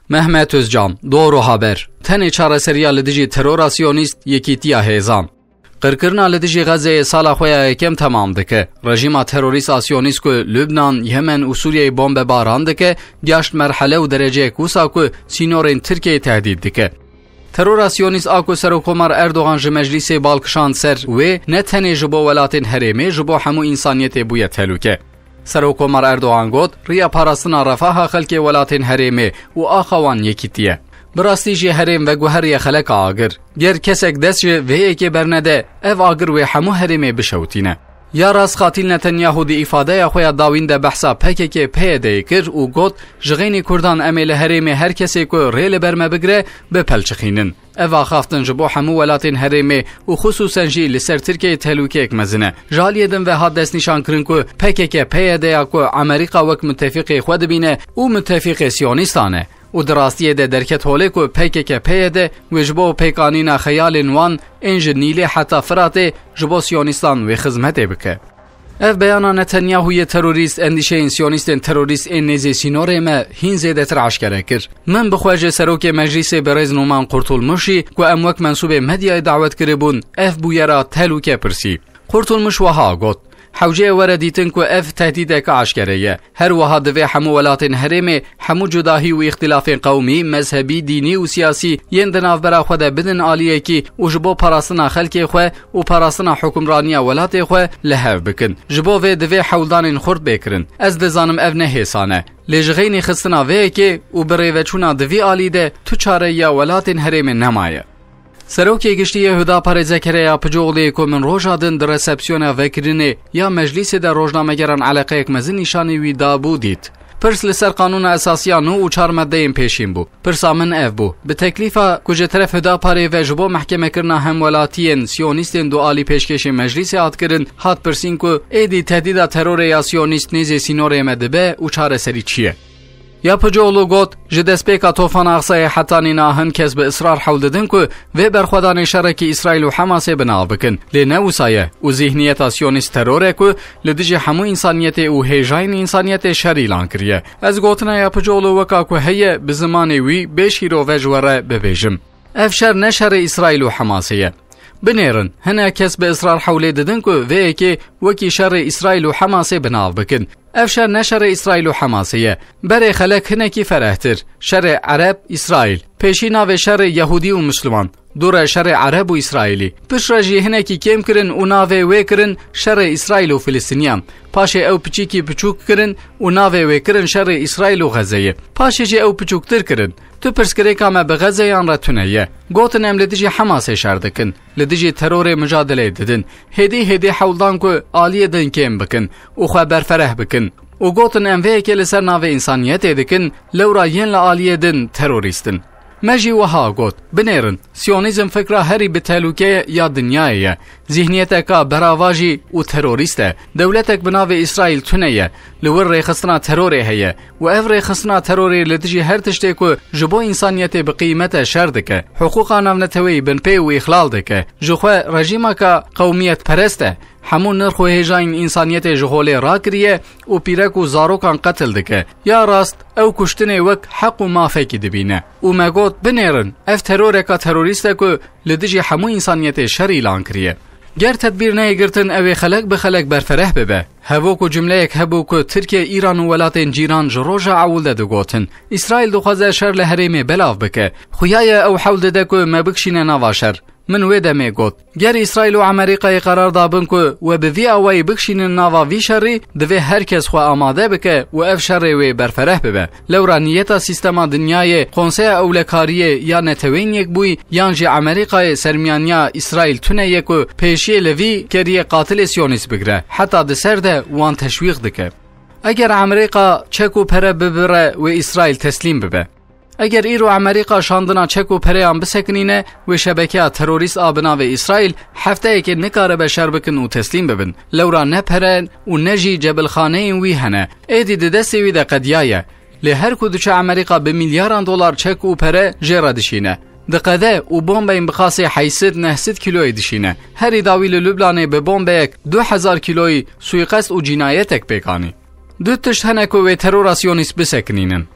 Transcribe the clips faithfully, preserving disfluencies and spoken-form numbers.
Mehmet Özcan, Doğru Haber. Tenê çareseriya li dijî terora siyonîst yekîtiya hêzan. Qirkirina li dijî Xezeyê sala xwe ya yekem temam dike. Rejîma terorîst a siyonîst ku Lubnan, Yemen û Sûriyeyê bombebaran dike, gihişt merhele û dereceyek wisa ku sînorên Tirkiyeyê tehdît dike. Terora siyonîst a ku Serokkomar Erdogan ji meclîsê bal kişand ser wê, ne tenê ji bo welatên herêmê, ji bo hemû însaniyetê bûye tehlûke. Serokkomar Erdogan got, riya parastina refaha xelkê welatên herêmê û axa wan yekîtî ye. Bi rastî jî herêm veguheriye xeleka agir. Ger kesek dest ji vê yekê bernede, ev agir wê hemû herêmê bişewitîne. Ya rast Xatîl Netanyahu di îfadeya xwe ya dawîn de behsa P K K P Y D'yê kir û got, ji xeynî Kurdan em ê li herêmê her kesê ku rê li ber me bigire, bipelçixînin. Ev axaftin ji bo hemû welatên herêmê û xisûsen jî li ser Tirkiyeyê tehlûkeyek mezin e. Ji aliyê din ve hat destnîşankirin ku P K K P Y D ya ku Amerîka wek mutefîqê xwe dibîne û mutefîqê siyonîstan e û di rastiyê de derket holê ku P K K P Y D wê ji bo pêkanîna xeyalên wan ên ji Nîlê heta Firatê ji bo siyonîstan wê xizmetê bike. Ev beyana Netanyahu yê terorîst endîşeyên siyonîstên terorîst ên nêzê sînorê me hîn zêdetir eşkere kir. Min bi xwe ji serokê meclîsê birêz Numan Kurtulmuşî ku em wek mensûbê medyayê dawet kiribûn, ev bûyera tehlûke pirsî. Kurtulmuş wiha got, hewce ye were dîtin ku ev tehdîdeke eşkere ye. Her wiha divê hemû welatên herêmê, hemû cudahî û îxtilafên qewmî, mezhebî, dînî û siyasî yên di navbera xwe de bidin aliyekî û ji bo parastina xelkê xwe û parastina hukimraniya welatê xwe li hev bikin. Ji bo vê divê hewldanên xurt bê kirin. Ez dizanim ev ne hêsan e. Lê ji xeynî xistina vê yekê û bi rêveçûna di vî alî de tu çareyiya welatên herêmê nemaye. Serokê Giştî yê Hudaparê Zekereya Picoğluyê ku min roja din di resepsiyona vekirinê ya meclîsê de rojnamegeran eleqeyek mezin nîşanî wî dabû dît. Pirs li ser Qanûna Esasiya nû û çar meddeyên pêşîn bû. Pirsa min ev bû. Bi teklîfa ku ji teref Hudaparê ve ji bo mehkemekirina hemwelatiyên siyonîstên dualî pêşkêşî meclîsê hat kirin, hat pirsîn ku êdî tehdîda terorê ya siyonîst nêzê sînorê me dibe û çareserî çi ye? Yapıcıoğlu got, ji destpêka tofana Aqsayê heta nîna hin kes bi israr hewl didin ku vê berxwedanê şerekî Îsraîl û Hemasê bi nav bikin. Lê ne wisa ye û zîhniyeta siyonîst teror e ku li dijî hemû însaniyetê û hêjayên însaniyetê şer îlan kiriye. Ez gotina Yapıcıoğlu weka ku heye bi zimanê wî bê şîrove ji we re bibêjim. Ev şer ne şerê Îsraîl û Hemasê ye. Binêrin, hinek kes bi israr hewlê didin ku vê yekê wekî şerê Îsraîl û Hemasê bi nav bikin. Ev şer ne şerê Îsraîl û Hemasê ye. Berê xelek hinekî ferehtir. Şerê Ereb, Îsraîl. Pêşî navê şerê Yehûdî û Misliman. Dû re şerê Ereb û Îsraîlî. Piştre jî hinekî kêm kirin û navê wê kirin şerê Îsraîl û Filistiniyan. Paşê ew piçîkî piçûk kirin û navê wê kirin şerê Îsraîl û Xezeyê. Paşê jî ew piçûktir kirin. Tu pirsgirêka me bi Xezeyan re tune ye. Gotin em li dijî Hemasê şer dikin. Li dijî terorê micadeleyê didin. Hêdî hêdî hewldan ku aliyê din kêm bikin û xwe berfereh bikin. Û gotin em vê yekê li ser navê însaniyetê dikin, lewra yên li aliyê din terorîst in. Me jî wiha got, binêrin, siyonîzm fikra herî bi tehlûkeyê ya dinyayê ye. Zîhniyeteka beravajî û terorîst e. Dewletek bi navê Îsraîl tune ye. Li wir rêxistina terorê heye. Û ev rêxistina terorê li dijî her tiştê ku ji bo însaniyetê bi qîmet e şer dike. Hiqûqa navneteweyî binpê û îxlal dike. Ji xwe rejîmeka qewmiyetperest e. Hemû nirx û hêjayên însaniyetê ji holê rakiriye û pîrek û zarokan qetil dike. Ya rast, ew kuştinê wek heq û mafekî dibîne. Û me got, binêrin, ev teroreka terorîst e ku li dijî hemû însaniyetê şer îlan kiriye. Ger tedbîr neyê girtin, ew ê xelek bi xelek berfereh bibe. Hevok û cumleyek hebû ku Tirkiye, Îran û welatên cîran ji roja ewil de digotin. Îsraîl dixwaze şer li herêmê belav bike. Xuya ye ew hewl dide ku me bikişîne nava şer. Min wê demê got, ger Îsraîl û Amerîkayê qerar dabin ku we bi vî awayî bikişînin nava vî şerî, divê her kes xwe amade bike û ev şerê wê berfereh bibe. Lewra niyeta sîstema dinyayê, Konseya Ewlekariyê ya Neteweyên Yekbûyî yan jî Amerîkayê sermiyaniya Îsraîl tune ye ku pêşiyê li vî keriyê qatilê siyonîst bigire, heta di ser de wan teşwîq dike. Eger Amerîka çek û pere bibire wê Îsraîl teslîm bibe. Eger îro Amerîka şandina çek û pereyan bisekinîne, wê şebekeya terorîst a bi navê Îsraîl hefteyekê nikaribe şer bikin û teslîm bibin. Lewra ne pere û ne jî cebilxaneyên wî hene. Êdî di destê wî de qediyaye. Lê her ku diçe Amerîka bi milyaran dolar çek û pere jê re dişîne. Diqede û bombeyên bi qasê heyt sed neh sed kîloyê dişîne. Herî dawî li Lublanê bi bombeyek du hezar kîloyî sûîqest û cînayetek pêk anî. Du tişt hene ku wê terora siyonîst bisekinînin.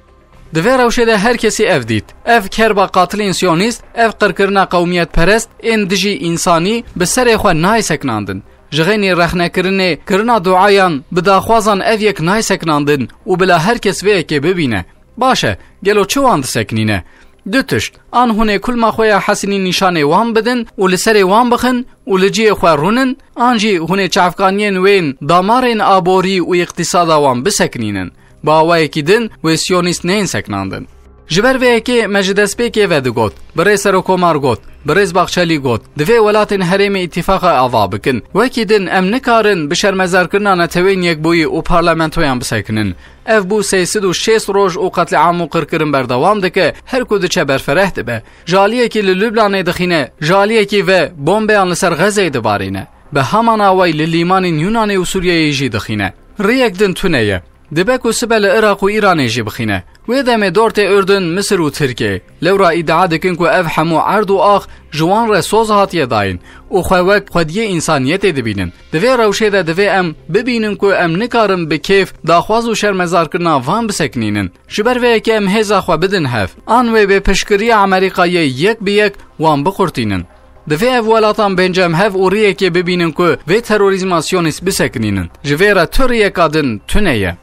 Di vê rewşê de her kesî ev dît. Ev kerba qatilên siyonîst, ev qirkirina qewmiyetperest ên dijî însanî bi serê xwe nayê sekinandin. Ji xeynî rexnekirinê kirina duayan bi daxwazan ev yek nayê sekinandin û bila her kes vê yekê bibîne. Baş e, gelo çi wan disekinîne? Du tişt, an hûn ê kulma xwe ya Hesinî nîşanê wan bidin û li serê wan bixin û li cihê xwe rûnin, an jî hûn ê çavkaniyên wên damarên aborî û îqtîsada wan bisekinînin. Bi awayekî din wê siyonîst neyên sekinandin. Ji ber vê yekê me ji destpêkê ve digot, birêz Serokomar got, birêz Baxçelî got, divê welatên herêmê îtîfaqa ava bikin. Wekî din em nikarin bi şermezarkirina Neteweyên Yekbûyî û parlamentoyan bisekinin. Ev bû sê sed û şêst roj û qetlîam û qirkirin berdewam dike, her ku diçe berfereh dibe. Ji aliyekî li Lubnanê dixîne, ji aliyekî ve bombeyan li ser Xezeyê dibarîne. Bi heman awayî li lîmanên Yûnanê û Sûriyeyê jî dixîne. Riyek din tune ye. Dibe ku sibe li Iraq û Îranê jî bixîne. Wê demê dortê Urdun, Misir û Tirkiyeyê. Lewra îdia dikin ku ev hemû erd û ax ji wan re soz hatiye dayîn û xwe wek xwediyê însaniyetê dibînin. Di vê rewşê de divê em bibînin ku em nikarin bi kêf daxwaz û şermezarkirina van bisekinînin. Ji ber vê yekê em hêza xwe bidin hev. An wê bê piştgiriya Amerîkayê yek bi yek wan biqurtînin. Divê ev welatan bên cem hev û riyekê bibînin ku vê terorîzma siyonîst bisekinînin. Ji vê re tu riyeka din tune ye.